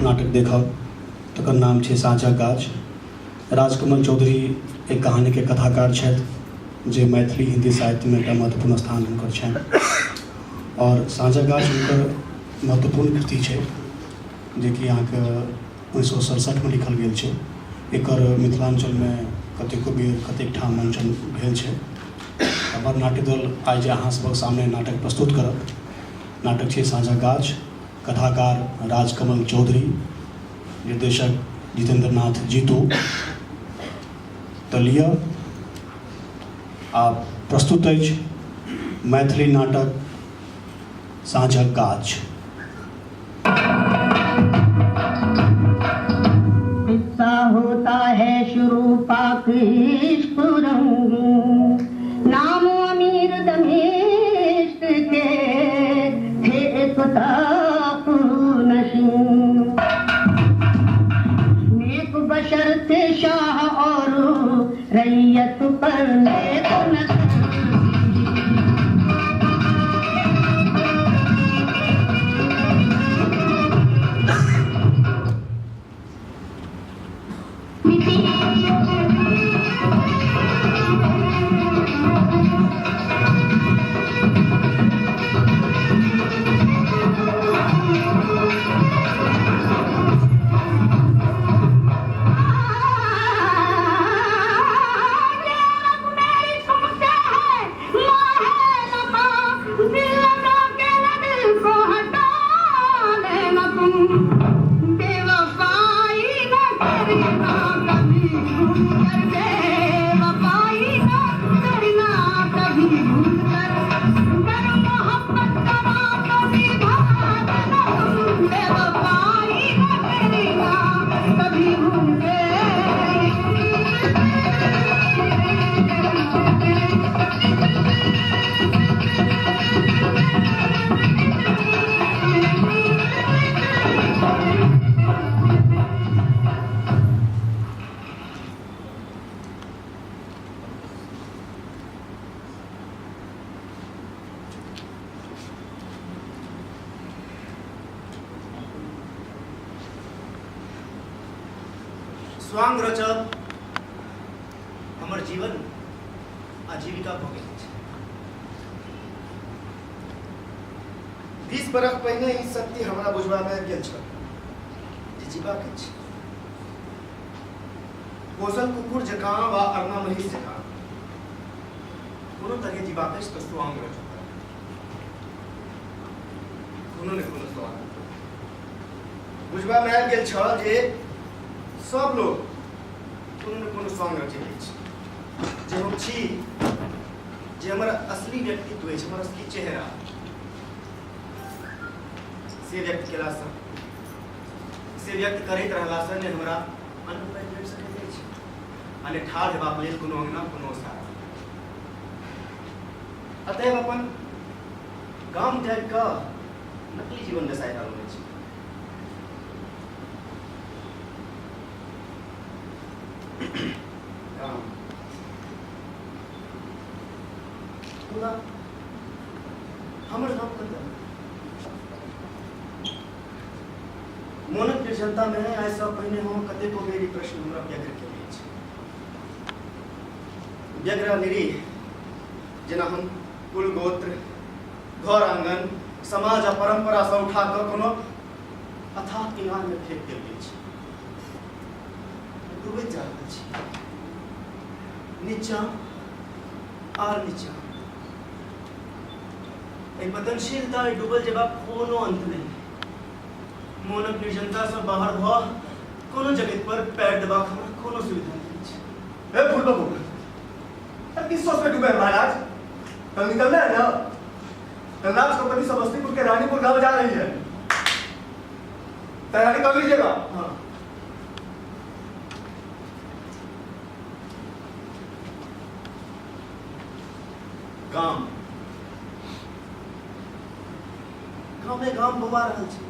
नाटक देखब, तकर नाम छै साँझक गाछ। राजकमल चौधरी एहि कहानीके कथाकार छथि, जे मैथिली हिन्दी साहित्यमे एकटा महत्वपूर्ण स्थान हुनकर छनि आओर साँझक गाछ हुनकर महत्वपूर्ण कृति छै, जेकि अहाँके 1967मे लिखल गेल छै। एकर मिथिलाञ्चलमे कतेको बेर कतेक ठाम मञ्चन भेल छै। हमर नाट्य दल आइ जे अहाँ सभक सामने नाटक प्रस्तुत करत, नाटक छै साँझक गाछ, कथाकार राजकमल चौधरी, निर्देशक जितेंद्र नाथ जीतू। तऽ लिअ, आ प्रस्तुत अछि मैथिली नाटक साँझक गाछ। किस्सा होता है शुरू पाक इश्क रंग, नाम अमीर दमिश्क के थे एक ताक नशीं, नेक बशर थे शाह और रैयत पर नेक नजर। स्वांग रचब हमर जीवन आ जीविका भऽ गेल अछि। 20 बरख पहिने ई शक्ति हमरा बुझबामे आबि गेल छल जे जीबाक अछि पोसल कुकुर जकाँ वा अरना महीस जकाँ कोनो तरहे जीबाक अछि तऽ स्वांग रचू, कोनो ने कोनो स्वांग। बुझबामे आबि गेल छल जे सब लोग कोनो ने कोनो स्वांग रचैत अछि। जे हम छी, जे हमर असली व्यक्तित्व अछि, हमर असली चेहरा, से व्यक्त केलासँ, से व्यक्त करैत रहलासँ ने हमरा अन्न पानि भेट सकैत अछि आ ने ठाढ़ हेबाक लेल कोनो अङ्गना, कोनो ओसारा। अतएव अपन गाम त्यागि कऽ नकली जीवन बसाइ रहलहुँ अछि। गाम मुदा हमर गाम कतऽ? मोनक निर्जनतामे आइसँ पहिने हम कतेको बेर ई प्रश्न हमरा व्यग्र केने अछि। व्यग्र आ निरीह जेना हम कुल गोत्र, घर आंगन, समाज आ परंपरासँ उठा कऽ कोनो अथाह इनारमे फेंक देल गेल छी, डूबैत जा रहल छी नीचा आर नीचा। एहि पतनशीलता, एहि डूबल जेबाक कोनो अंत नहि। मोनक निर्जनतासँ बाहर भऽ कोनो जगह पर पैर देबाक हमरा कोनो सुविधा नहि अछि। ए फूल बाबू, अरे किस सोच में डूबे हैं महाराज? कल निकलना है ना? कल राज कंपनी समस्तीपुर के रानीपुर गांव जा रही है, तैयारी कर लीजिएगा। हाँ। गाम गामे गाम बौआ रहल छै।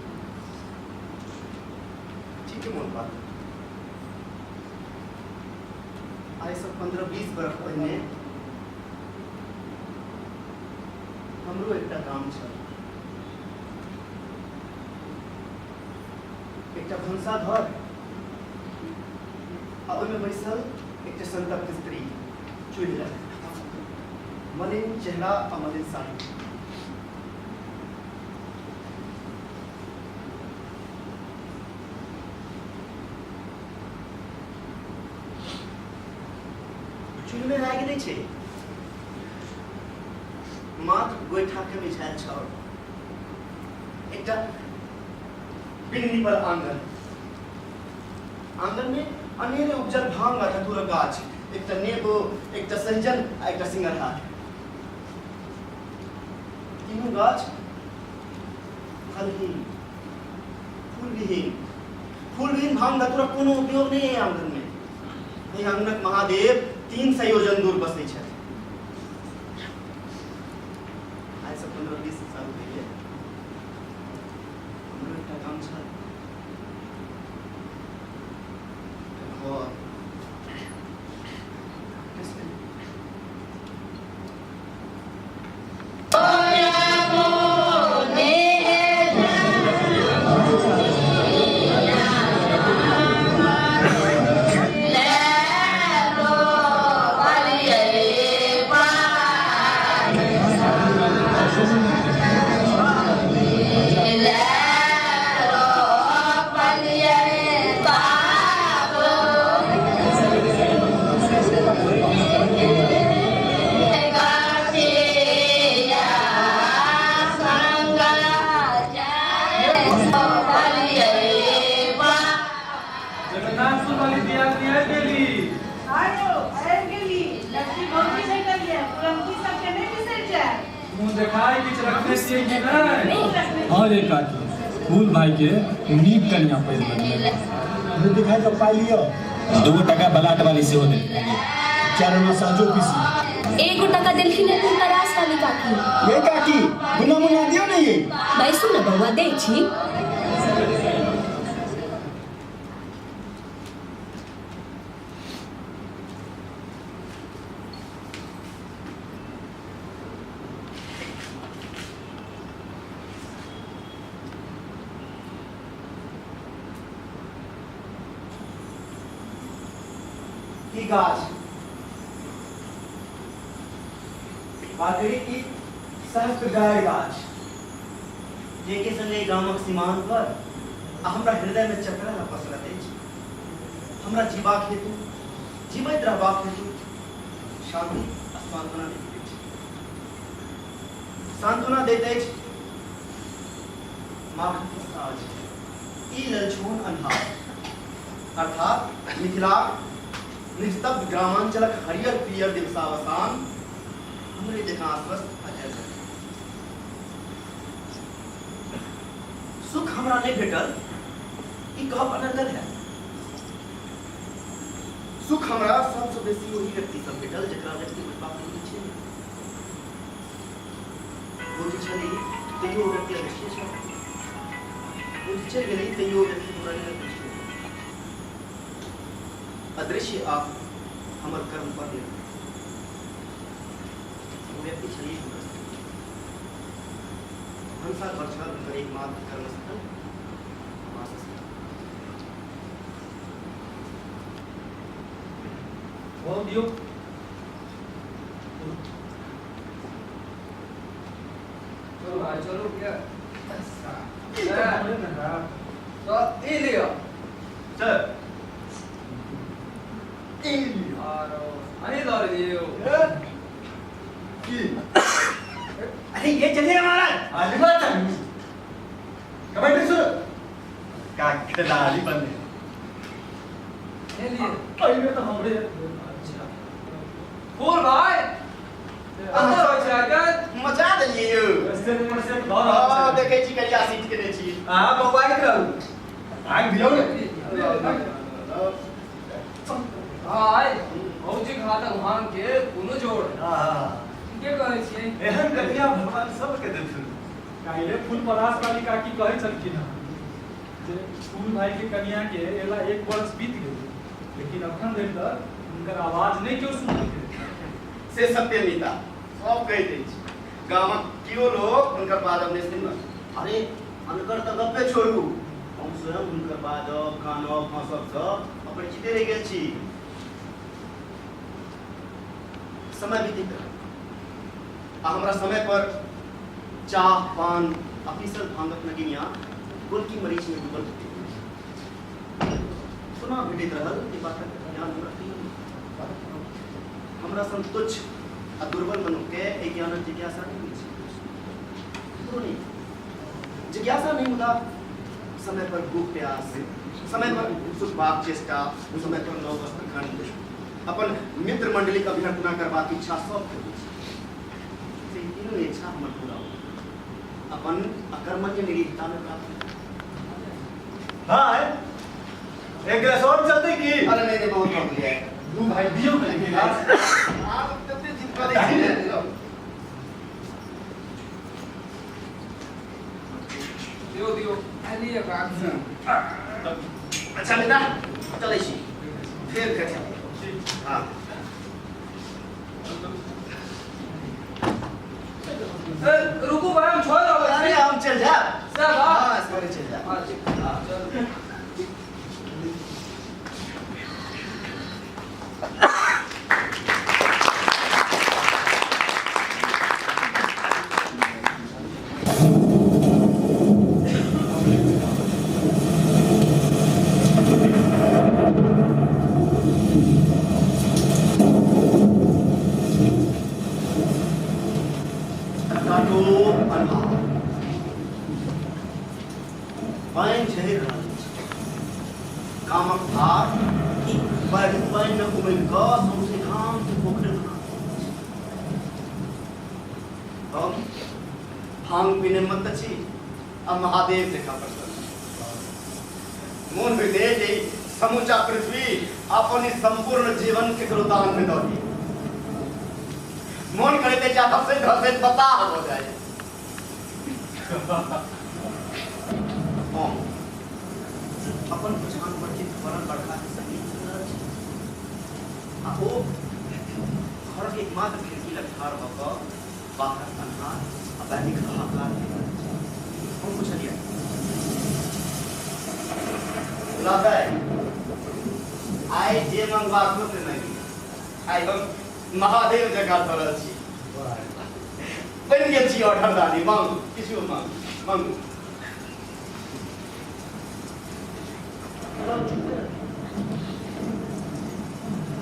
ठीक है, मोन पात आइसँ 15-20 बरख पहिने हमरो एकटा गाम छल। एकटा भनसाघर आ ओहिमे बैसल एकटा संतप्त स्त्री चूल्हि लग, मलिन चेहरा आ मलिन साड़ी। चूल्हिमे आगि नहि छै, मात्र गोइठा के मिझायल छाउर। एकटा बिन्नी पर आंगन, आंगन में अनेरे उपजल भांग आ धतूरक गाछ, एकटा नेबो, एकटा सहिजन आ एकटा सिंगरहार। तीनू गाछ फलहीन, फूलविहीन। फूलविहीन भांग धतूरक कोनो उपयोग नहि है आंगन में। एहि आंगनक महादेव 300 योजन दूर बसै छथि। आइ से 15-20 साल पहिले हमरो एकटा गाम छल, एकटा घर, एकटा स्कूल। Jagannathpur वाली दियादनी आबि गेली। आयो आबि गेली लड़की भौजी भेटल ये पुरनकी सबके नहि बिसरि जायब। मुँह देखाय किछु रखने छियै कि नहि? हँ रे काकी, फूल भाई के नीक कनिया पैर लगलै। मुँह देखाय के पाइ लिअ। 2 टका बलाट वाली सेहो देलखिन। 4 आना सहजो पीसी। 1 टका देलखिन है फुलपरास वाली काकी। ये काकी गुना मुना दियो ने ये। बैसू ने बौआ, दै छी। ई गाछ बाकरी की सहस्त्र गाय गाछ जेके संगे गामक सीमान पर आ हमरा हृदय में चक्र न पसरत अछि। हमरा जीबाक हेतु, जीवैत रहबाक हेतु शांति आ सांत्वना दैत अछि। सांत्वना दैत अछि माघक साँझ, ई ललछोन अन्हार, अर्थात मिथिलाक निस्तब्ध ग्रामांचलक हरियर पियर दिवसावसान हमरे जकाँ आश्वस्त आ जर्जर। सुख हमरा नहि भेटल ई कहब अनर्गल है। सुख हमरा सबसँ बेसी ओहि व्यक्ति सब भेटल जकरा व्यक्ति बुझबाक नहि छै। भौजी छली तैयो ओ व्यक्ति अदृश्य छल, भौजी चलि गेली तैयो ओ व्यक्ति हमरा लेल अदृश्य। अदृश्य आ हमर कर्म पर निर्भर ओ व्यक्ति छली हमर भनसा घर छल, हुनकर एकमात्र कर्मस्थल वासस्थल। बहुत दियौ। चलू भाइ चलू के तो ई लियो। चल ई लियो। आरो अहीं लऽ लियौ। की अरे ये चलिए महाराज। अरे बात कबड्डी सुन का खिलाड़ी बने ये लिए पहिले तऽ हमरे। अच्छा फूल भाई कतऽ रहै छै आइ काल्हि? मचा देलियै यौ। से नंबर से भऽ रहल हँ छै। देखै छी करिया सीट केने छी। अहाँ बौआइत रहू। भाग दियौ ने। भाई भौजीक हाथक भांग के कोनो जोड़। हाँ के कहै छियै? एहन कन्या भगवान सबके देथुन। काल्हि फूल परास वाली काकी कहै छलखिन हँ जे फूल भाई के कन्या के एला 1 वर्ष बीत गेल, लेकिन अखन धरि तक हुनकर आवाज नहि केओ सुनलकै। से सत्य मीता सब कहैत अछि। गामक केओ लोक हुनकर बाजब नहि सुनलक। अरे अनकर तऽ गप्पे छोड़ू, हम स्वयं हुनकर बाजब कानब हँसबसँ अपरिचिते रहि गेल छी। समय बीतैत रहल आ हमरा समय पर चाह पान आ पीसल भांगक नगिनिया गोलकी मरीच में डूबल भेटैत रहल। कोना भेटैत रहल ई बातक ज्ञान हमरा कहियो नहि। हमरा सन तुच्छ आ दुर्बल मनुक्खके एहि ज्ञानक जिज्ञासा नहि होइ छै, ककरो नहि जिज्ञासा नहि। मुदा समय पर भूख प्यास, समय पर सुखबाक चेष्टा, समय पर नव वस्त्र खंड, अपन मित्र मंडलीक अभ्यर्थना करबाक इच्छा सबके होइ छै। से ई तीनू इच्छा हमर पूरा हो अपन अकर्मण्य निरीहतामे प्राप्त भेल। भाई, एक गिलास और चलते की? अरे नहीं नहीं, बहुत भऽ गेलै। दू भाई दियौ ने एक गिलास। आब कते जिद करै छी ने? दियौ दियौ, आलिए बात। अच्छा बेटा, चलै छी, फेर भेट। हाँ। ए, रुकू भाई, हम छोड़ रहल अरे छी। हम चलि जायब। सर हाँ। हाँ, सवेरे चलि जायब। हाँ, ठीक। हाँ। चलू। कटोप अन्हार, पानि झहरि रहल अछि। गामक धार बाढ़िक पानिमे उमड़ि कऽ सौंसे गामके पोखरि बना देने अछि। हम भांग पीने मत छी आ महादेव जकाँ प्रसन्न। मोन होइत अछि जे ई समूचा पृथ्वी अपन ई सम्पूर्ण जीवन केकरो दान मे दऽ दी। मोन करैत अछि हँसैत हँसैत बताह भऽ जाइ। हम अपन ओछान पर चित्त पड़ल बरखा के संगीत सुनि रहल छी आ ओ घरक एकमात्र खिड़की लग ठाढ़ भऽ कऽ बाहरक अन्हार आ दैनिक हाहाकार देख रहल छी। हम पुछलियै, गुलाब, आइ जे मंगबाक हो से मांगि लिअ। आइ हम महादेव जकाँ पड़ल छी, बनि गेल छी औढरदानी। मांगू, किछु मांगू, मांगू।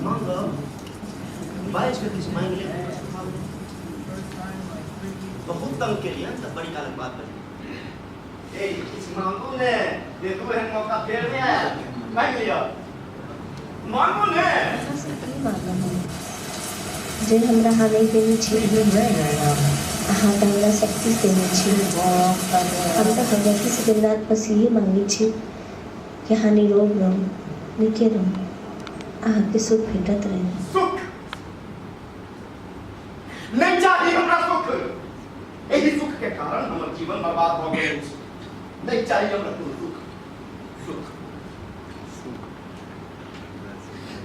मांगब, बाजि कऽ किछु मांगि लेब, बहुत तंग केलियनि तऽ बड़ी कालक बाद बजली, ए, किछु मांगू ने, देखू, एहन मौका फेर नहि आयल। मांगि लिअ, मांगू ने। अहाँसँ की मांगब हम जे हमरा अहाँ नहि देने छी? अहाँ तऽ हमरा सब किछु देने छी। हम तऽ भगवतीसँ दिन राति बस इहे मांगै छी कि अहाँ निरोग रहू, नीके रहू, अहाँके सुख भेटत रहै। सुख नहि चाही हमरा, सुख। एहि सुख के कारण हमर जीवन बर्बाद भऽ गेल अछि। नहि चाही हमरा कोनो सुख। सुख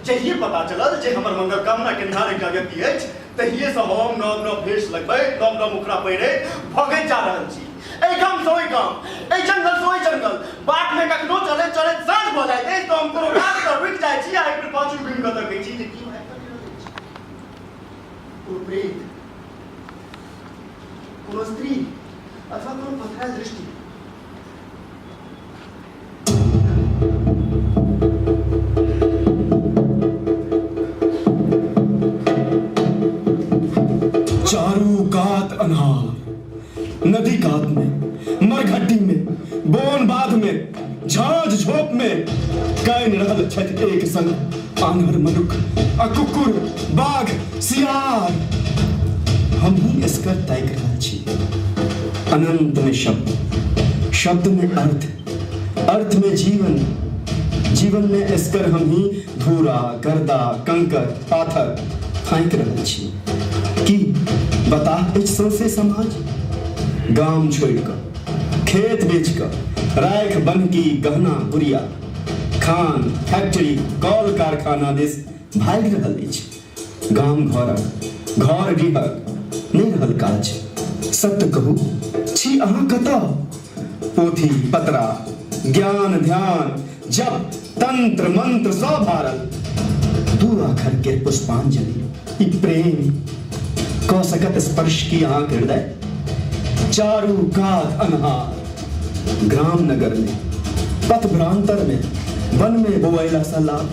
जहिए पता चलल जे हमर मंगल कामना केनिहार एकटा व्यक्ति अछि, तहिए से हम नव नव भेष लगबैत, नव नव मुखड़ा पहिरैत भगैत जा रहल छी, एहि गाम से ओहि गाम, एहि जंगल से ओहि जंगल। बाट में कखनो चलैत चलैत साँझ भऽ जाइत अछि तऽ हम कोनो गाछ पर रुकि जाइ छी आ एक बेर पाछू घुमि कऽ तकै छी जे केओ आबि तऽ नहि रहल अछि, कोनो प्रेत, कोनो स्त्री अथवा कोनो पथरायल दृष्टि। चारू कात अन्हार, नदी कात में, मरघट्टी में, बोन बाध में, झाँझ झोप में कानि रहल छथि एक संग आन्हर मनुख आ कुकुर, बाघ, सियार। हमही एसकर ताकि रहल छी अनंत में शब्द, शब्द में अर्थ, अर्थ में जीवन, जीवन में एसकर हमही धूरा, गर्दा, कंकर, पाथर फाँकि रहल छी। की बताह अछि सौंसे समाज? गाम छोड़ि कऽ, खेत बेच कऽ, राखि बन्हकी गहना गुड़िया, खान, फैक्ट्री, कल कारखाना दिस भागि रहल अछि। गाम घरक, घर गृहक नहि रहल काज। सत्य कहू, छी अहाँ कतऽ? पोथी पतरा ज्ञान ध्यान जप तंत्र मंत्र सब हारल। दू आखर के पुष्पांजलि ई प्रेम क सकत स्पर्श की अहाँक हृदय। चारू कात अन्हार, ग्राम नगर में पथ भ्रांतर में वन में बौएला सँ लाभ।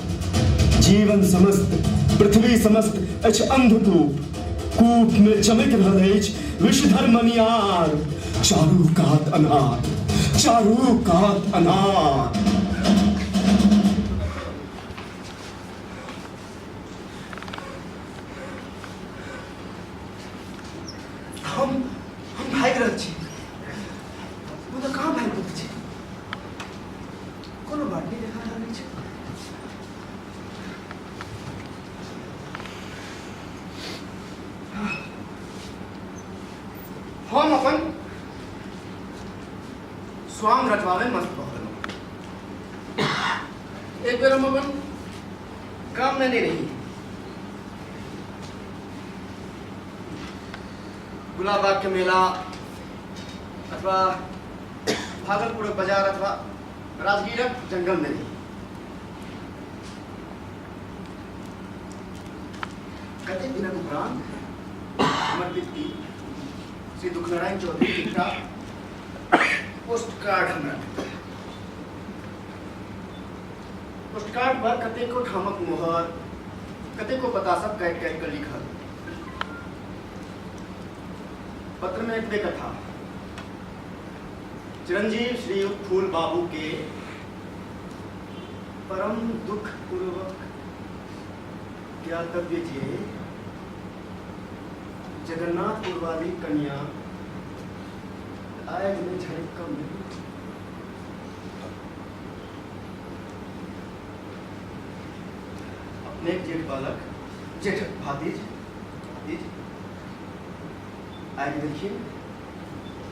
जीवन समस्त पृथ्वी समस्त अछि अंधकूप, कूप में चमकि रहल अछि विषधर मनियार। चारू कात अन्हार, चारू कात अन्हार। हम भागि रहल छी, मुदा कहाँ भागि रहल छी? कोनो बाट नहि देखा रहल अछि। हम अपन स्वांग रचवामे मस्त भऽ गेलहुँ। एक बेर हम अपन गाममे नहि रही, गुलाबबाग के मेला अथवा भागलपुरक बाजार अथवा राजगीरक जंगलमे रही। कतेक दिनक उपरांत हमर पित्ती श्री दुखनारायण चौधरी एकटा पोस्ट कार्ड हमरा भेटल। पोस्ट कार्ड पर कतेको ठामक मोहर, कतेको पता सब काटि काटि कऽ लिखल। पत्र में एतबे कथा, चिरंजीव श्रीयुक्त फूल बाबू के परम दुख पूर्वक ज्ञातव्य जे जगन्नाथपुर वाली कन्या आग में झड़क कऽ मरि। अपने जेठ बालक, जेठ भातिज, भातिज आबि देखिए।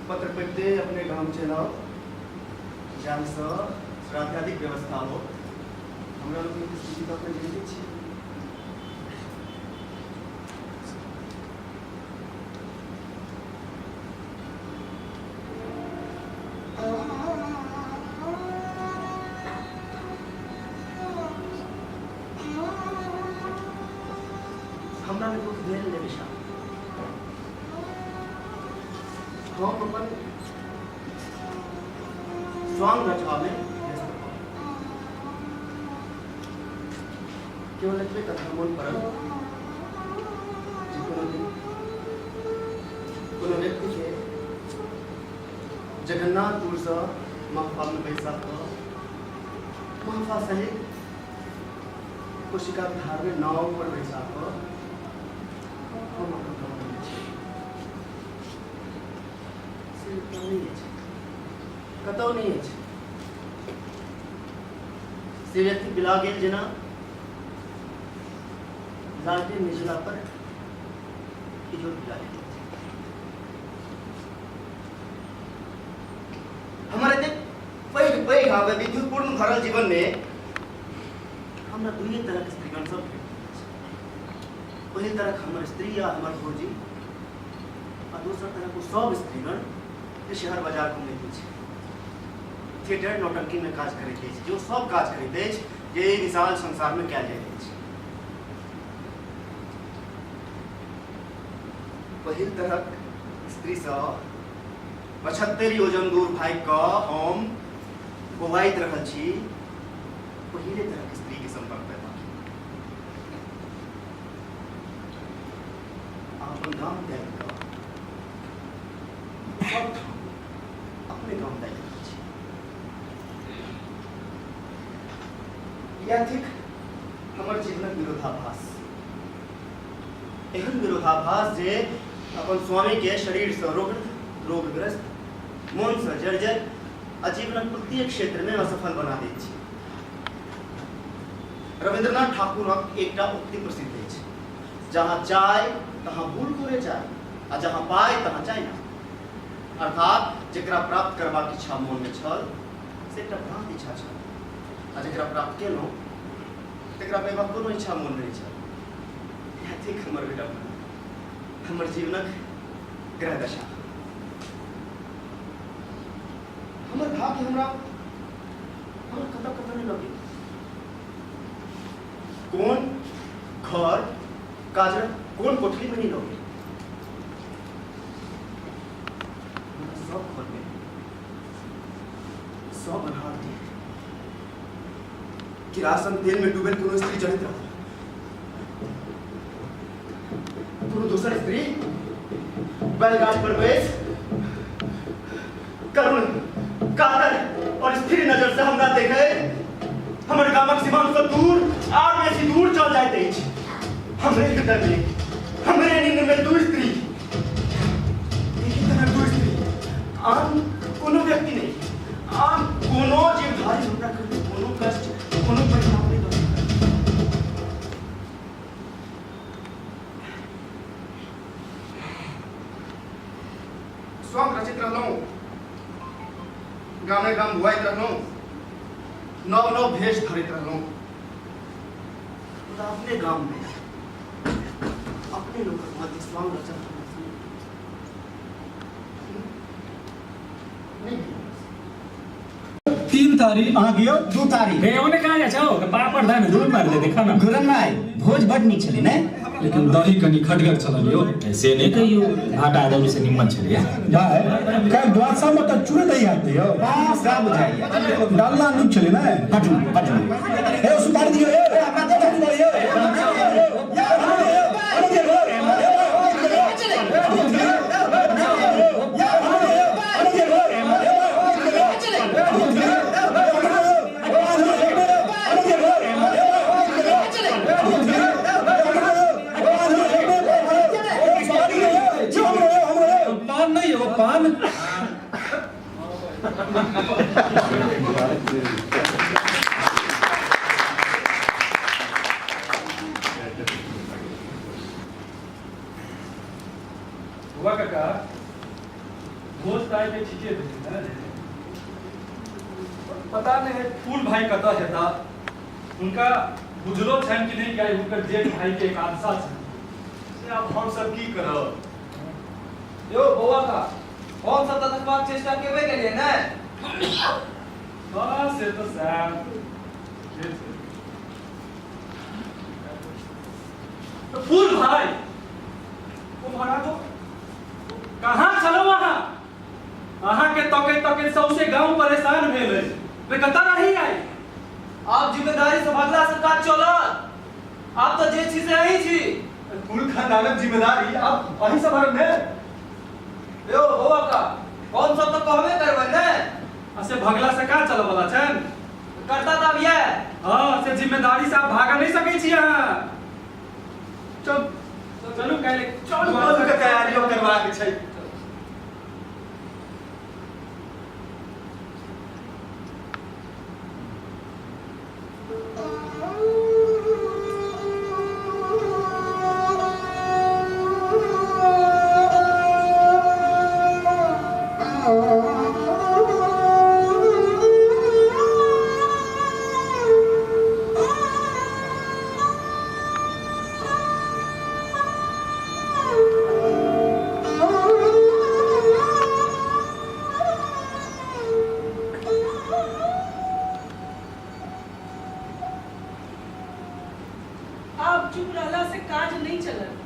पत्र पढ़िते अपने गाम चलि आउ, जाहिसँ श्राद्धादिक व्यवस्था हो। हमरा लोकनिक स्थिति तऽ अपने जनिते छी। हमरा मे दुख भेल नहि विशाल। हम अपन स्वांग रचबामे व्यस्त भऽ गेलहुँ। केवल एतबे कथा मोन पड़ल जे कोनो दिन कोनो व्यक्तिके जगन्नाथपुरसँ महफामे बैसा कऽ महफा सहित कोशिका धारमे नाव पर बैसा कऽ हम अपन गाँव गेल छी। से एतऽ नहि अछि, कतहु नहि अछि। से व्यक्ति बिला गेल जेना लालटेन निचला पर इजोत बिला गेल। हमर एतेक पैघ पैघ आ वैविध्यपूर्ण भरल जीवनमे हमरा दुइए तरहक स्त्रीगण सब भेट अछि। पहिल तरहक हमर स्त्री आ हमर भौजी, आ दोसर तरहक ओ सब स्त्रीगण जे शहर बाजार घुमैत अछि, थिएटर नौटंकीमे काज करैत अछि, जे ओ सब काज करैत अछि जे एहि विशाल संसारमे कयल जाइत अछि। पहिल तरहक स्त्रीसँ 75 योजन दूर भागि कऽ हम बौआइत रहल छी पहिले तरहक स्त्रीके सम्पर्क पेबाक। अपन गाम त्यागि कऽ सब ठाम अपने गाम त्यागि रहल छी। इएह थिक हमर जीवनक विरोधाभास। एहन विरोधाभास जे अपन स्वामीके शरीरसँ रोग रोगग्रस्त, मोनसँ जर्जर आ जीवनक प्रत्येक क्षेत्रमे असफल बना दैत छै। रविन्द्रनाथ ठाकुरक एकटा उक्ति प्रसिद्ध अछि, जहाँ चाय तहाँ भूल करे चाय, आ जहाँ पाय तहाँ चाय ना। अर्थात जकरा प्राप्त करबाक इच्छा मोनमे छल से एकटा भ्रांत इच्छा छल, आ जकरा प्राप्त केलहुँ तकरा पेबाक कोनो इच्छा मोनमे नहि छल। इएह थिक हमर विडम्बना, हमर जीवनक ग्रह दशा। हमर भाग्य हमरा हमरा कतऽ कतऽ नहि लऽ गेल। कोन घर काजरक कोन कोठलीमे नहि लऽ गेल। हमरा सब घरमे सब अन्हार देख किरासन तेलमे डूबल कोनो स्त्री जड़ैत रहल, कोनो दोसर स्त्री बैलगाड़ी पर बैस करुण कातर और स्थिर नजर से हमरा देखे हमर गामक सीमान से दूर आर बेसी दूर चल जाइत अछि। हमरे हृदय में, हमरे नींद में दू स्त्री, एही तरह दू स्त्री, आन कोनो व्यक्ति नहीं, आन कोनो जीवधारी हमरा कहियो कोनो कष्ट कोनो परिणाम नहीं दऽ सकल। स्वयं रचित रहलहुँ, गामे गाम बुआइत रहलहुँ, नव नव भेष धरैत रहलहुँ, मुदा अपने गाम में अपने लोकक मध्य स्वांग रचल हमरा से नहीं भेल। 3 तारीख अहाँ गियो 2 तारीख। रे ओने कहाँ जाइ छौ? पापड़ धान दूर मार दे देखा ना। घुरन भाई भोज बड नीक छलै ने? लेकिन दही कनी खटगर छल यौ। से नहीं कहियो, आटा दौरी से निम्मन छलै। भाई काल्हि द्वादशा में तऽ चूड़े दही आते यौ। हाँ, सब बुझाइया। डालना नीक छलै ने? बड नीक, बड नीक। हे सुतारी दियौ, हे, हमरा दे दियौ, हे, पान नहीं है वो पान। हुआ काका भोज ताय के ठीके भेलै ने? पता नहीं है फूल भाई कतऽ हेता, हुनका बुझलो छनि कि नहीं कि आइ हुनकर जेठ भाई के एकादशा छनि। से आब हम सब की करब? यौ बौआ का हम सब तऽ तकबाक चेष्टा केबे केलियै ने? हाँ से तऽ सएह ठीके छै। तऽ फूल भाई ओ महाराजो कहाँ छलौ अहाँ? अहाँ के तके तके सौसे गांव परेशान भेल अछि। रे कतऽ रही आइ? आब जिम्मेदारी से भगला से काज चलत? आब तऽ जे छी से अहीं छी। कुल खानदानक जिम्मेदारी आब अहीं सब भरब ने? यौ बौआ का हम सब तऽ कहबे करबै ने? आ से भगला से काज चलऽ वाला छनि? करता तऽ आब यैह। हाँ से जिम्मेदारी से आब भागा नहीं सकै छी अहाँ। चल चलू काल्हि चलू कल के तैयारी करबाक छै। आब चुप रहला से काज नहीं चलत।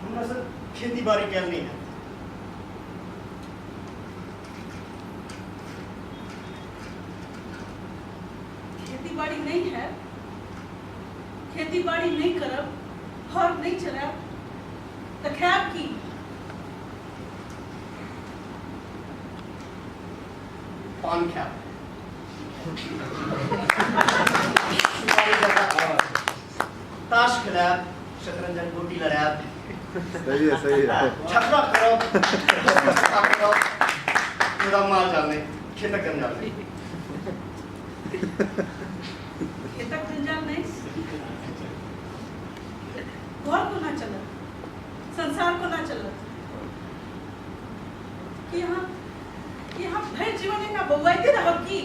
हमरा से खेती बाड़ी कैल नहीं है। खेती बाड़ी नहीं है, खेती बाड़ी नहीं करब, हर नहीं चलायब तऽ खायब की? पान खायब। ताश खेलायब, शतरंजन गोटी लड़ायब। सही है, सही है। झगड़ा करब, करब, मुदा माल जाल नहीं, खेतक जंजाल नहीं। खेतक जंजाल नहीं, घर कोना चलत, संसार कोना चलत? कि यहाँ भरि जीवन एना बौआइते रहब की?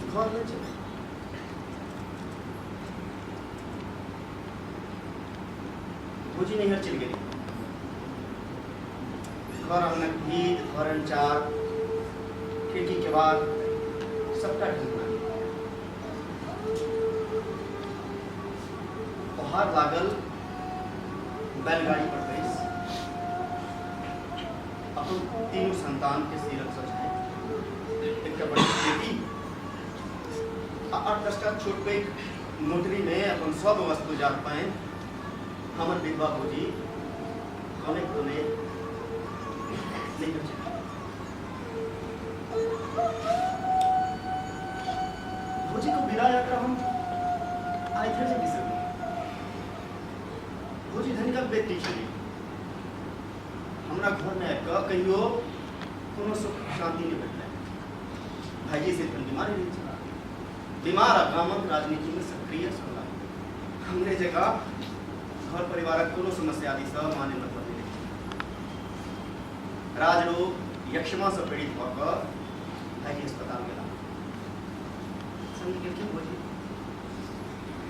घर नहि चलत। भौजी नैहर चलि गेली। घर आङनक भीत, घरन चार, खिड़की केबाड़ सबटा ढकना। पहाड़ लागल बैलगाड़ी पर बैस अपन तीनू संतान के सिरक सजाए एकटा बड़की बेटी आ 8-10टा छोट पैघ मोटरी में अपन सब वस्तु जात पानि हमर विधवा भौजी कोने कोने नैहर चलि। भौजी को विदा यात्रा हम आइ धरि नहि बिसरलहुँ। भौजी धनिकक बेटी छली। हमरा घरमे आबि कऽ कहियो कोनो सुख शान्ति नहि भेटलै। भाइजी से एखन बीमारे रहै छलाह। बीमार आ गामक राजनीतिमे सक्रिय छलाह। हमरे जकाँ घर परिवारक कोनो समस्या आदिसँ माने मतलब नहि रहै। राजरोग यक्षमासँ पीड़ित भऽ कऽ भाइजी अस्पताल गेला। संग गेलखिन भौजी।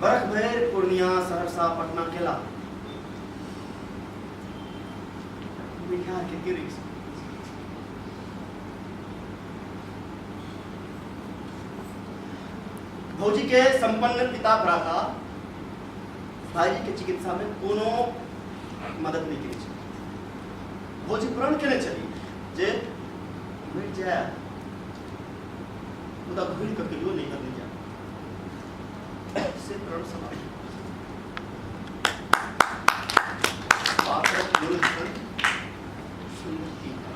बरख भरि पूर्णिया, सहरसा, पटना केला। बिहार के के रोकि सकैत अछि? भौजी के संपन्न पिता भ्राता भाईजी के चिकित्सा में कोनो मदद नहीं केने छल। भौजी प्रण केने छली जे मरि जाय मुदा घुरि कऽ कहियो नैहर नहि जायब। से प्रण समाप्त। पात्रक मूल छल सुन्दर तीनटा।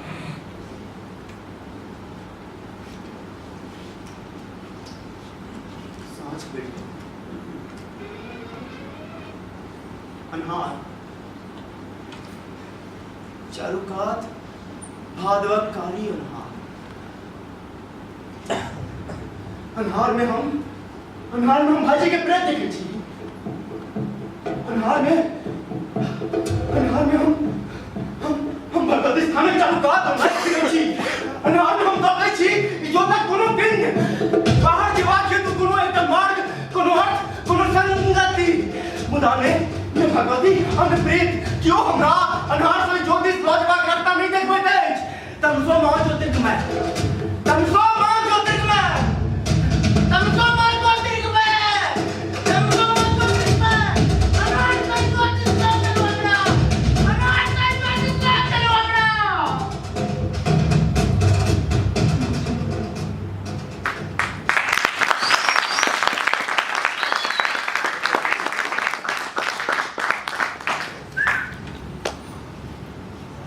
साँझ पड़ि गेल। अन्हार, चारू कात भादवक कारी अन्हार। अन्हार में हम भाईजी के प्रेत देखे छी। अन्हार में हम हम हम भगवती स्थानक चारू कात हम देखै छी। अन्हार में हम तकै छी इजोतक कोनो पिंड, बाहर जेबाक हेतु कोनो एकटा मार्ग, कोनो अर्थ, कोनो संगति। मुदा ने ने भगवती आ ने प्रेत केओ हमरा अन्हार सँ ज्योतिष लऽ जेबाक रास्ता नहि देखबैत अछि। तमसो माँ ज्योतिर्गमय, तमसो माँ ज्योतिर्गमय, तमसो माँ ज्योतिर्गमय, तमसो माँ ज्योतिर्गमय। अन्हार सँ ज्योतिष लऽ चलू हमरा, अन्हार सँ ज्योतिष लऽ चलू हमरा।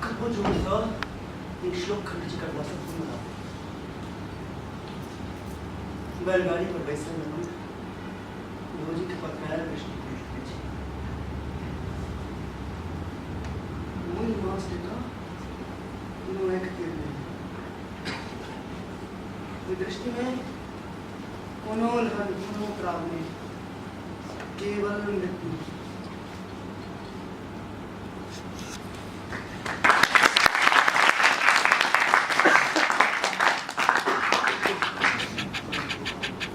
कतबो जोरसँ एक श्लोक खंड कटला सँ फोन आबै। बैलगाड़ी पर बैसल हम भौजी के पथरायल दृष्टि देखैत छी। मुइल माछ जकाँ कोनो आँखि तीर नहि। ओहि दृष्टिमे कोनो उलहन, कोनो प्राव नहि, केवल मृत्यु।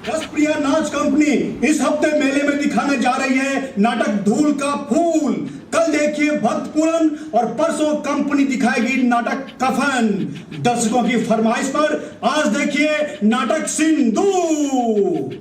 रसप्रिया नाच कंपनी इस हफ्ते मेले में दिखाने जा रही है नाटक धूल का फूल। कल देखिए भक्त पूरन और परसों कंपनी दिखाएगी नाटक कफन। दर्शकों की फरमाइश पर आज देखिए नाटक सिंदूर।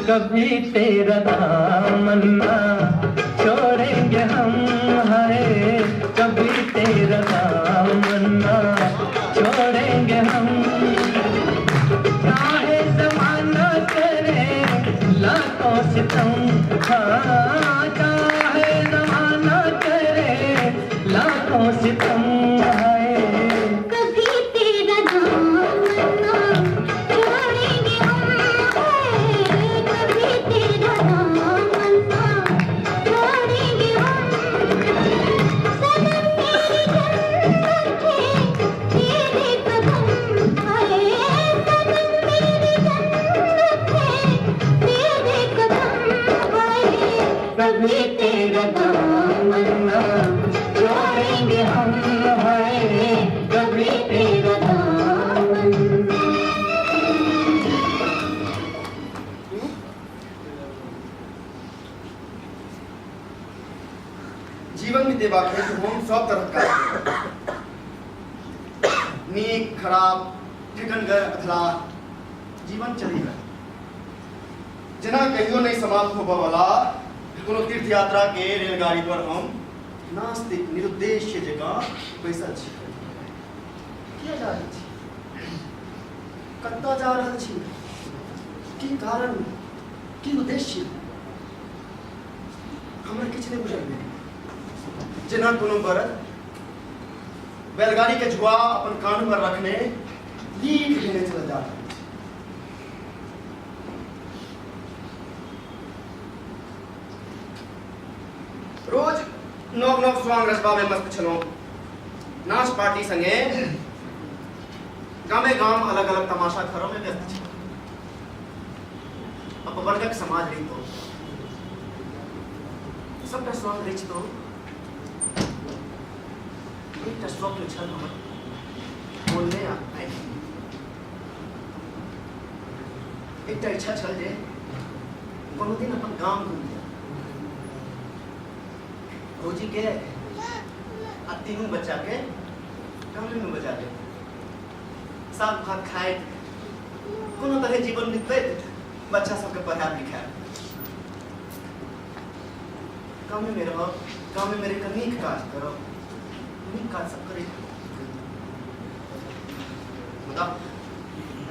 कभी तेरा दामन ना छोड़ेंगे हम, हाय कभी तेरा दामन ना छोड़ेंगे हम। चाहे जमाना करे लाखों सितम, हाँ चाहे जमाना करे लाखों सितम, हाय कभी तेरा दामन ना छोड़ेंगे हम, हाय कभी तेरा दामन ना छोड़ेंगे हम। सनम तेरी जन्नत है तेरे कदम, हाय सनम तेरी जन्नत देबाक हेतु हम सब तरहक काज केलहुँ। नीक खराब ठेकनगर अधलाह जीवन चलि रहल, जेना कहियो नहि समाप्त होबऽ वाला कोनो तीर्थ यात्रा के रेलगाड़ी पर हम नास्तिक निरुद्देश्य जकाँ बैसल छी। किया जा रहल छी, कतऽ जा रहल छी, की कारण, की उद्देश्य, हमरा किछु नहि बुझल भेल। जेना कोनो बरद बैलगाड़ी के झुआ अपन कान पर रखने लीक लेने चल जा रहल अछि। रोज नव नव स्वांग रचबा में मस्त छलहुँ। नाच पार्टी संगे गामे गाम अलग अलग तमाशा घरों में व्यस्त छलहुँ। अपवर्गक समाज रहितो सबटा स्वांग रचितो एकटा स्वप्न छल हमर बोलने आ आँखि। एकटा इच्छा छल जे कोनो दिन अपन गाम घुमि जाय, भौजी के आ तीनू बच्चा के गामे में बजा लेब, साग भात खाइत कोनो तरहे जीवन बितबैत बच्चा सबके पढ़ायब लिखायब, गामे में रहब, गामे में रहिकऽ नीक काज करब, नीक काज सब करैत। मुदा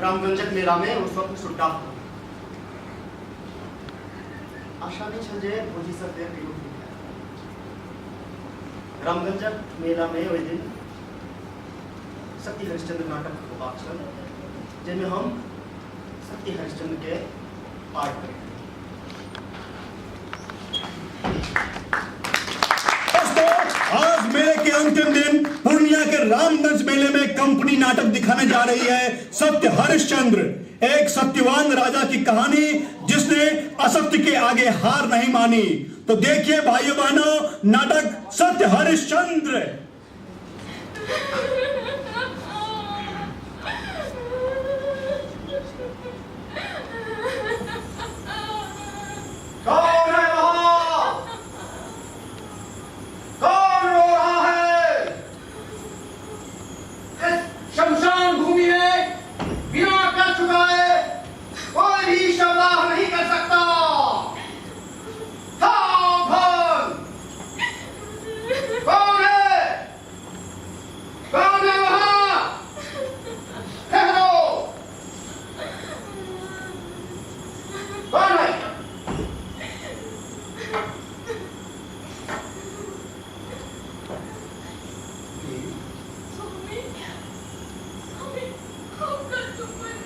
रामगंजक मेला में ओ स्वप्न सुड्डाह भऽ गेल। आशा नहि छल जे भौजी सब फेर कहियो भेट हैत। रामगंजक मेला में ओहि दिन सत्य हरिश्चंद्र नाटक होबाक छल, जाहिमे हम सत्य हरिश्चंद्र के पाठ करैत। दोस्तों, आज मेले के अंतिम दिन पूर्णिया के रामगंज मेले में कंपनी नाटक दिखाने जा रही है सत्य हरिश्चंद्र, एक सत्यवान राजा की कहानी जिसने असत्य के आगे हार नहीं मानी। तो देखिए भाइयों बहनों, नाटक सत्य हरिश्चंद्र। कौन है वहां? कौन रो रहा है? इस शमशान भूमि में बिना कर चुकाए कोई भी शवदाह नहीं कर सकता। सावधान! कौन है? कौन है वहां? ठहरो! कौन है? स्वामी, स्वामी, आपका सुमन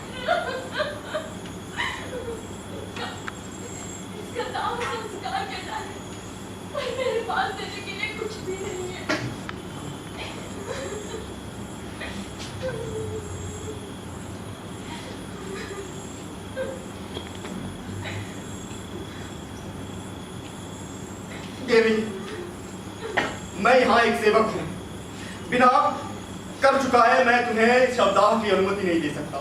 इसका दाह संस्कार करना है, पर मेरे पास देने के लिए कुछ भी नहीं है। देवी, मैं यहाँ एक सेवक हूँ, बिना कर चुकाए मैं तुम्हें शवदाह की अनुमति नहीं दे सकता।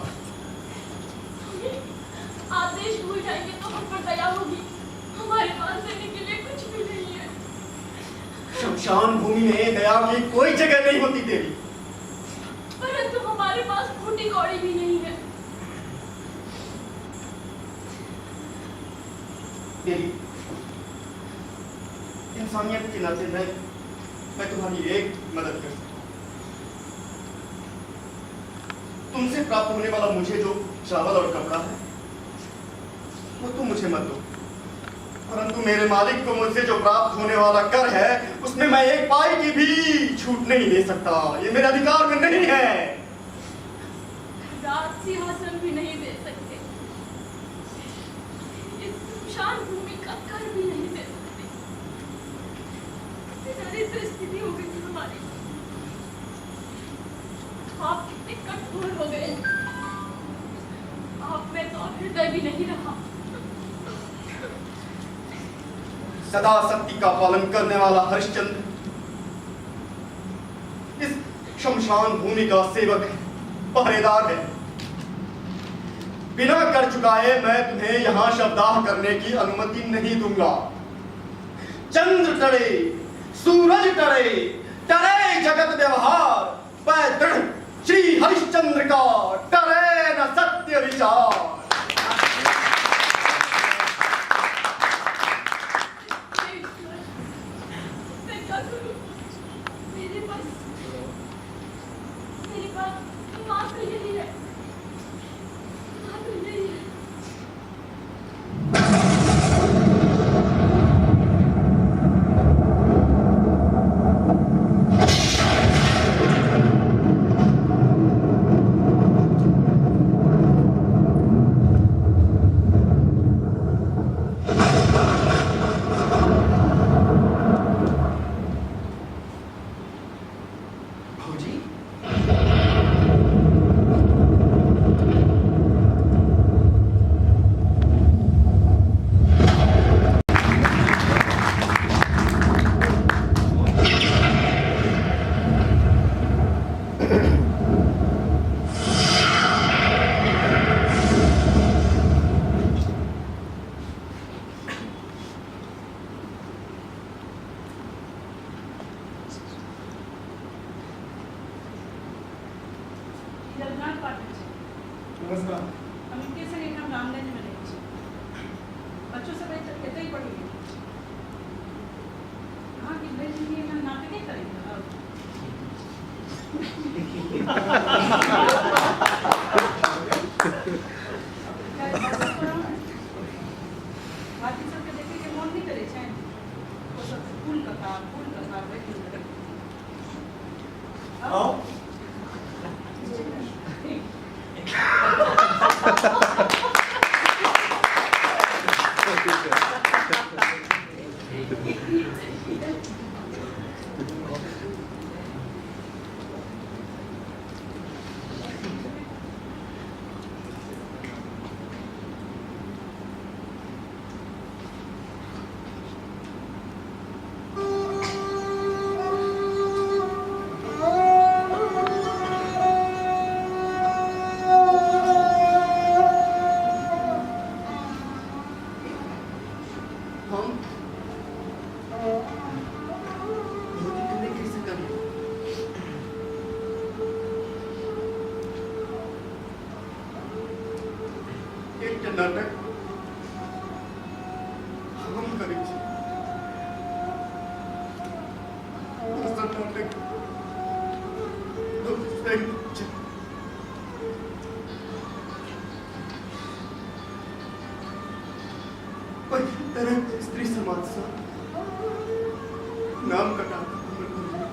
स्वामी, आदेश भूल जाएंगे तो हम पर दया होगी, हमारे पास देने के लिए कुछ भी नहीं है। शमशान भूमि में दया की कोई जगह नहीं होती देवी। परंतु हमारे पास फूटी कौड़ी भी नहीं है। देवी, इंसानियत के नाते मैं तुम्हारी एक मदद कर सकता हूँ। तुमसे प्राप्त होने वाला मुझे जो चावल और कपड़ा है वो तुम मुझे मत दो, परंतु मेरे मालिक को मुझसे जो प्राप्त होने वाला कर है उसमें मैं एक पाई की भी छूट नहीं दे सकता। ये मेरे अधिकार में नहीं है। राज सिंहासन भी नहीं दे सकते, इस शमशान भूमि का कर भी नहीं दे सकते। कितनी दरिद्र स्थिति हो गई थी हमारी। आप कितने कठोर हो गए, आप में तो अब हृदय भी नहीं रहा। सदा सत्य का पालन करने वाला हरिश्चंद्र इस शमशान भूमि का सेवक है, पहरेदार है। बिना कर चुकाए मैं तुम्हें यहाँ शवदाह करने की अनुमति नहीं दूंगा। चंद्र टले, सूरज टरे टरे जगत व्यवहार, पैतृण श्री हरिश्चंद्र का टरे न सत्य विचार। मैं क्या करूं? मेरे पास मात्र यही है, मात्र यही है। भौजी, ई रघुनाथ पाठक छै। नमस्कार। हम हिनके संग एहिठाम रामगंजमे रहै छी। बच्चो सब एतहि पढ़ैए। अहाँके भरि जिंदगी एहिना नाटके करैत रहब? बाकी सबके देखैके मोन नहि करै छनि? ओ सब फूल कका फूल कका भरि दिन करैत। आओ। हम भौजी के नहि कहि सकलियै। एकटा नाटक हम करै छी, दोसर नाटक दोसर छै। पहिल तरहक स्त्री समाजसँ नाम कटा कऽ हमर परिवार,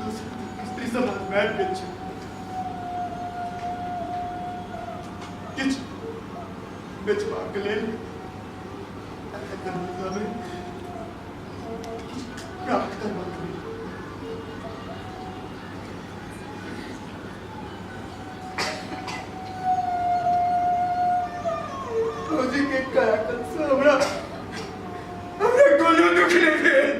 दोसर तरहक स्त्री समाजमे आबि गेल छै। किछु बेचबाक लेल आ तकर बदलामे किछु प्राप्त करबाक लेल। भौजी के कायाकल्प से हमरा हमरा कोनो दुख नहि भेल।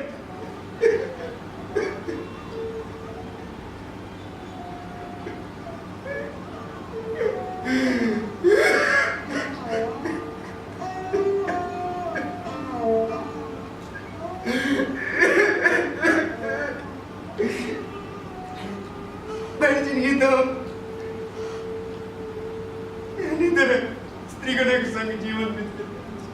भरि जिंदगी तऽ हम एहने तरह स्त्रीगणक संग जीवन बितेने छी।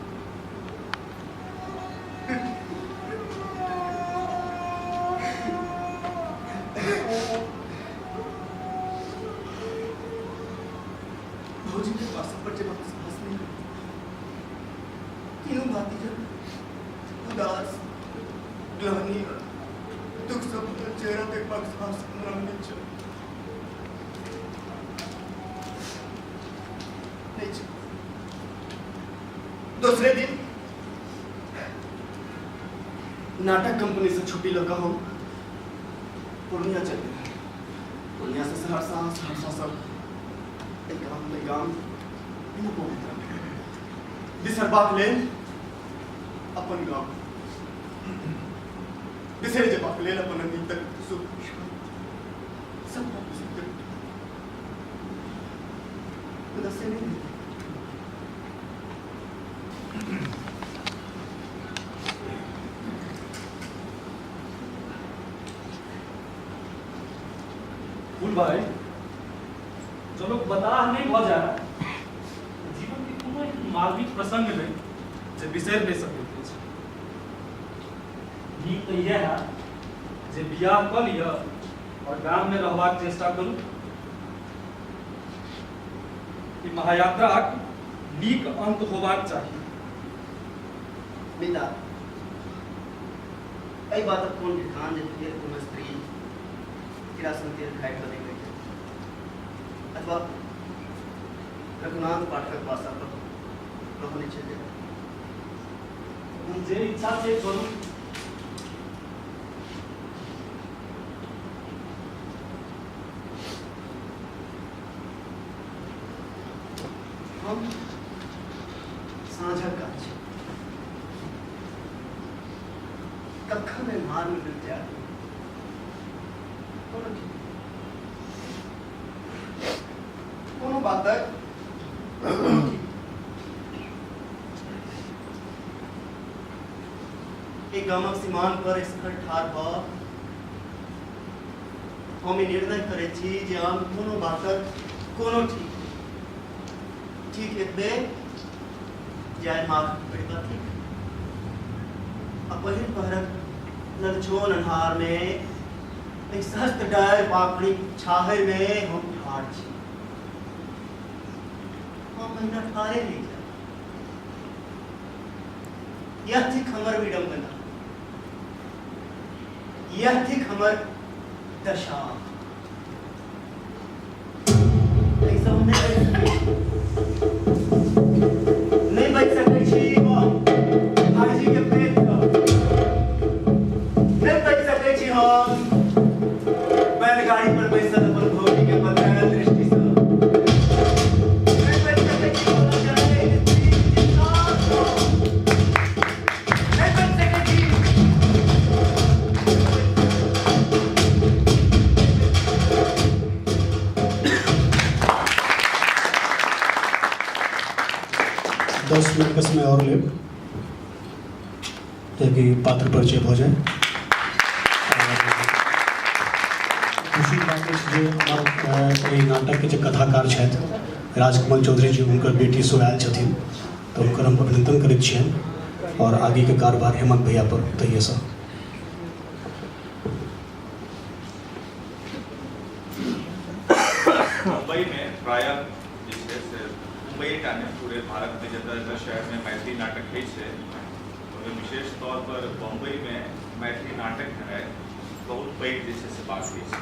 भौजी के पास पर जेबाक साहस नहि होइत। तीनू भातिजक उदास, ग्लानि, दुख सँ भरल चेहरा देखबाक साहस हमरा नहि छल। नहि छल। दोसरे दिन नाटक कंपनी से छुट्टी लऽ कऽ हम पूर्णिया चलि गेलहुँ। पूर्णिया से सहरसा, सहरसा से एहि गाम ओहि गाम, एना पहुँचैत रहलहुँ। बिसरबाक लेल अपन गाम, बिसरि जेबाक लेल अपन अतीतक सुख सबटा बिसरि गेलहुँ। मुदा से नहि भेल। भाई, जँ लोक बताह नहि भऽ जाय तऽ जीवनके कोनो एहन मार्मिक प्रसंग नहि जे बिसरि नहि सकैत अछि। नीक तऽ इएह हैत जे बियाह कऽ लिअ आओर गाममे रहबाक चेष्टा करू। ई महायात्राक नीक अंत होबाक चाही। मिता, एहि बातक कोन ठेकान जे फेर कोनो स्त्री किरासन तेल खाइ कऽ नहि भेटत अथवा रघुनाथ पाठकक बासा पर कहो नहि चलि जायत। हम जे इच्छा से करू। हम साँझक गाछ कखन अन्हारमे डूबि जायत कोनो ठीक कोनो बातक कोनो ठीक। एक गामक सीमान पर एसकर ठाढ़ भऽ हम ई निर्णय करैत छी जे हम कोनो बातक कोनो ठीक नहि। ठीक एतबे जे आइ माघ पड़िबा थिक आ पहिल पहरक ललछोन अन्हारमे एहि सहस्त्र डारि पाखड़िक छाहरिमे हम ठाढ़ छी। हम महिना ठाढ़े रहि जायब। यह थिक हमर विडम्बना, यह थिक हमर दशा। एहिसँ हम नहि बचि सकै छी, नहि बचि सकै छी भाईजीके प्रेमसँ, नहि बचि सकै छी हम बैलगाड़ी पर बैसल अपन भौजीके बतायल दृष्टिसँ, नहि बचि सकै छी कोनो जाने स्त्री चिन्तासँ, नहि बचि सकै छी। 10 मिनट का समय और लेब ताकि पात्र परिचय भऽ जाए। और खुशीके बात अछि जे हमर एहि नाटकके जे कथाकार छथि राजकमल चौधरी जी, हुनकर बेटी सेहो आयल छथिन, तऽ हुनकर हम अभिनन्दन करैत छियनि आओर आगेके कारबार हेमन्त भैया पर तहिएसँ। मुंबईमे प्रायः जे छै से मुंबईटा नहि, पूरे भारतमे जतऽ जतऽ शहरमे मैथिली नाटक होइ छै ओहिमे विशेष तौर पर बम्बईमे मैथिली नाटक भेनाइ बहुत पैघ जे छै से बात होइ छै।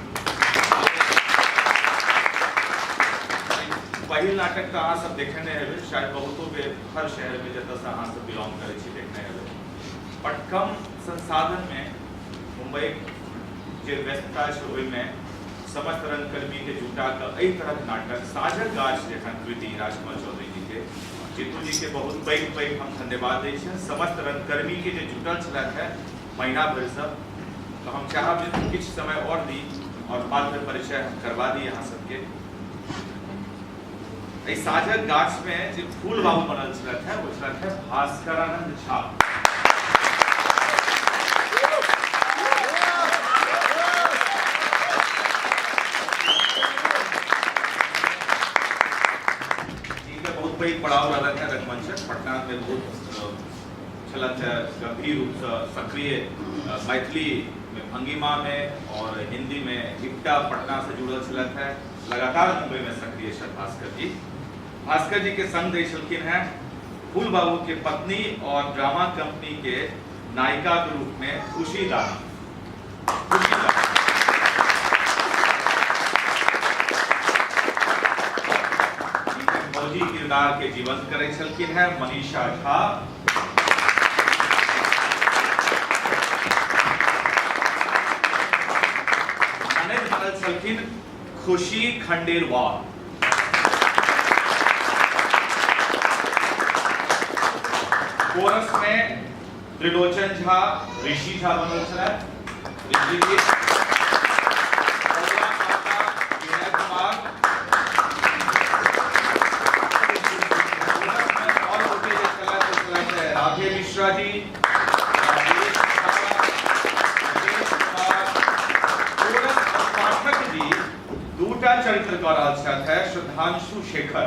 पहिल नाटक तऽ अहाँ सब देखने हेबै शायद बहुतो बेर, हर शहरमे जतऽसँ अहाँ सब बिलोंग करै छी देखने हेबै, बट कम संसाधनमे मुंबई जे व्यस्तता छै ओहिमे समस्त रंगकर्मीके जुटा कऽ एहि तरहक नाटक साँझक गाछ जखन कृति राजकमल चौधरी जीके, जीतू जीके बहुत पैघ पैघ हम धन्यवाद दै छियनि, समस्त रंगकर्मीके जे जुटल छलथि हेँ महीना भरिसँ, तऽ हम चाहब जे किछु समय आओर दी आओर पात्र परिचय हम करवा दी अहाँ सबके। एहि साँझक गाछमे जे फूल बाबू बनल छलथि हेँ ओ छलथि हेँ भास्करानंद झा। जिनका बहुत पैघ पड़ाव रहलनि हेँ रंगमंचक, पटनामे बहुत छलथि हेँ गंभीर रूपसँ सक्रिय मैथिलीमे भंगिमामे और हिन्दीमे इप्टा पटनासँ जुड़ल छलथि हेँ, लगातार मुंबई में सक्रिय छथि भास्कर जी। भास्कर जी के संग दै छलखिन हैं फूल बाबू के पत्नी और ड्रामा कंपनी के नायिका के रूप में खुशी दानी। खुशी दानी फौजी किरदार के जीवंत करै छलखिन हैं मनीषा झा। ननैद बनल छलखिन खुशी खंडेलवाल। कोरस में त्रिलोचन झा, ऋषि झा बनल छलथि, ऋषि जी। विनय कुमार। कोरस में और गोटे जे छलथि ओ छलथि राधे मिश्रा जी, राजेश झा, मुकेश कुमार। कोरस और पाठक जी दूटा नेतृत्व कऽ रहल छथि है श्रद्धांशु शेखर।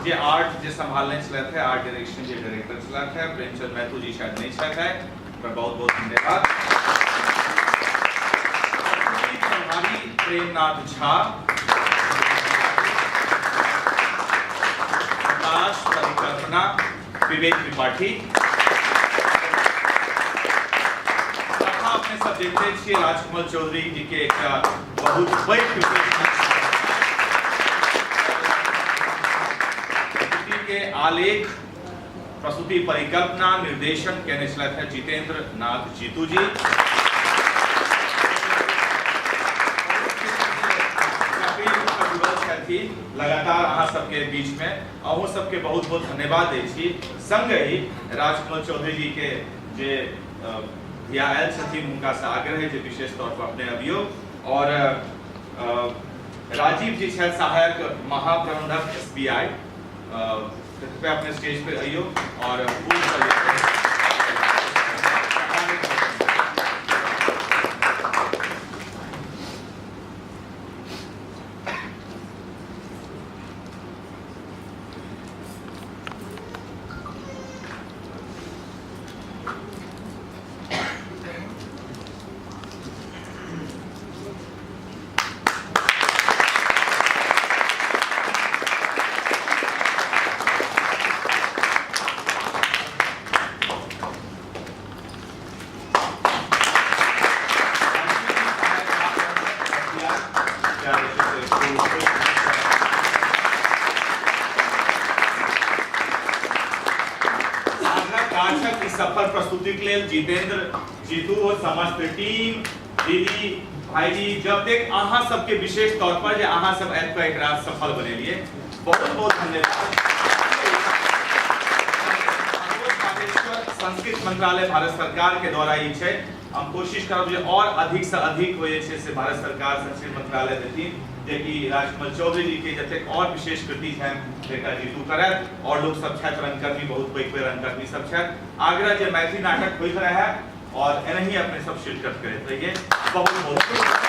जे आर्ट जे संभालने छलथि है, आर्ट डायरेक्शन जे डायरेक्टर छलथि है प्रेमचंद महतो जी शायद नहीं छथि है, हुनका बहुत बहुत धन्यवाद। प्रभारी प्रेमनाथ झा, प्रकाश परिकल्पना विवेक त्रिपाठी। कथा अपने सब देखते छियै राजकमल चौधरी जी के एकटा बहुत पैघ कृति के आलेख, प्रस्तुति परिकल्पना, निर्देशन केने छलथि है जितेंद्र नाथ जीतू जी। लगातार अहाँ सबके बीच में अहूँ सबके बहुत बहुत धन्यवाद दै छी। संगहि राजकमल चौधरी जी के जे धिया आयल छथिन हुनका से आग्रह है जे विशेष तौर पर अपने अबियो। और राजीव जी छथि सहायक महाप्रबंधक SBI, कृपया अपने स्टेज पे अइयो और फूल सब सफल प्रस्तुति के लेल जितेंद्र जीतू और समस्त टीम, दीदी भाईजी, जब तक अहाँ सबके विशेष तौर पर जे अहाँ सब आबि कऽ एकरा सफल बनेलिए, बहुत बहुत धन्यवाद। संस्कृत मंत्रालय भारत सरकार के द्वारा ई छै, हम कोशिश करब जे और अधिक से अधिक हो जे छै से भारत सरकार संस्कृत मंत्रालय देथिन, जे कि राजकमल चौधरी जी के जतेक और विशेष कृति छनि तकरा जीतू करत। और लोग सब छथि रंगकर्मी, बहुत पैघ पैघ रंगकर्मी सब छथि। आग्रह जे मैथिली नाटक होइत रहै और एनाही अपने सब शिरकत करैत रहिए। बहुत बहुत।